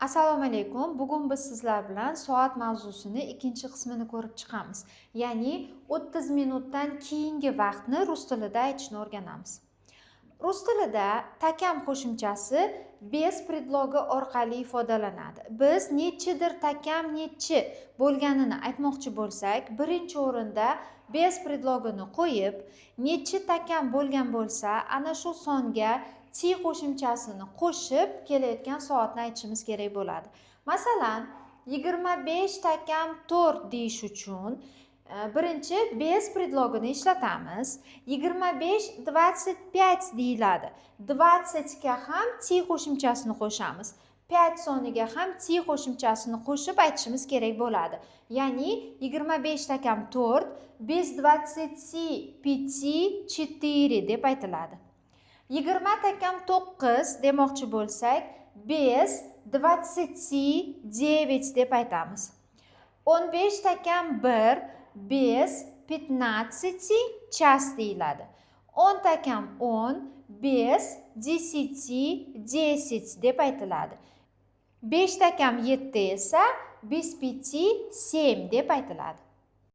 Assalomu alaykum. Bugun biz sizlar bilan soat mavzusini ikkinchi qismini ko'rib chiqamiz. Ya'ni 30 minutdan keyingi vaqtni rus tilida aytishni o'rganamiz. Rus tilida takam qo'shimchasi без predlogi orqali ifodalanadi. Biz nechidir takam nechi bo'lganini aytmoqchi bo'lsak, birinchi o'rinda без predlogini qo'yib, nechi takam bo'lgan bo'lsa, ana shu songa ти qo'shimchasini qo'shib kelayotgan soatni aytishimiz kerak bo'ladi. Masalan, 25 takam 4 deyish uchun birinchi без predlogini ishlatamiz. 25, 25 deyiladi. 20 ga ham ти qo'shimchasini qo'shamiz. 5 soniga ham ти qo'shimchasini qo'shib aytishimiz kerak bo'ladi. Ya'ni 25 takam 4, без 25 4 deb aytiladi. 20 takam 9 demoqchi bo'lsak, без 29 deb aytamiz. 15 takam 1, без 15 час deyiladi. 10 takam 10, без 10 10 deb aytiladi. 5 takam 7 esa без 5 7 deb aytiladi.